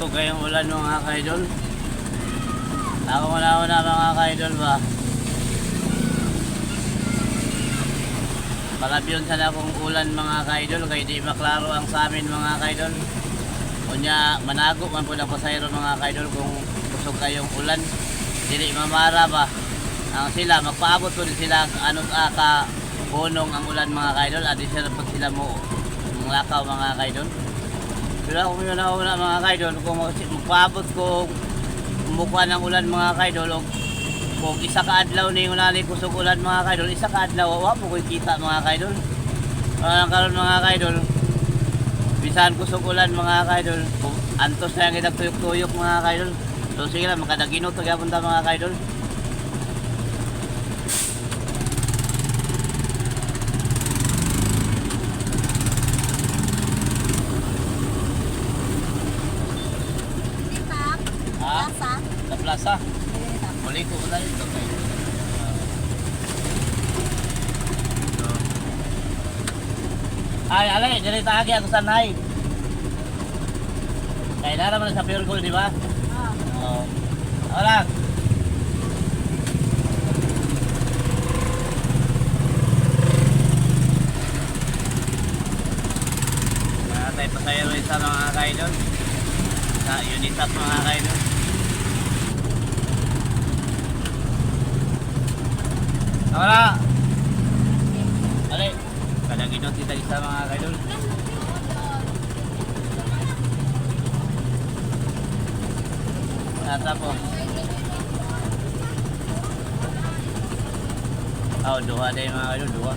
Kusog kayong ulan, mga kaidol. Ako muna una, mga kaidol ba. Palabyon sana akong ulan, mga kaidol, kay di maklaro ang sa amin, mga kaidol. Unya manago man po ng pasahero, mga kaidol, kung kusog kayong ulan. Dili mamara ba. Ang sila magpaabot po din sila ano ka punong ang ulan, mga kaidol. Adi sila pag sila mo lakaw, mga kaidol. Pero ako yun ako na, mga kaidol, kung magpaabot ko mukha ng ulan, mga kaidol, o kung isa ka adlaw ni unali kusog ulan, mga kaidol, isa ka adlaw wa mo ko'y kita, mga kaidol. Ang karon, mga kaidol, bisan kusog ulan, mga kaidol, kung antos na yung itag tuyok-tuyok, mga kaidol. So sige lang, makadaginot gyapon ta, mga kaidol. Tita, Ha? plaza. Sa plaza. Muli ko na dito kay. So. Ay, alay, dili taagi ako sa nay. Kay na naman sa Pure Gold, di ba? Ah. Oo. Wala. Mga tayo pasayro isa, mga kaidol. Sa Unitap, mga kaidol. Wala. Ale, kadaginot kita isa, mga kaidol. Nata po. Oh, duha din, mga kaidol, duha.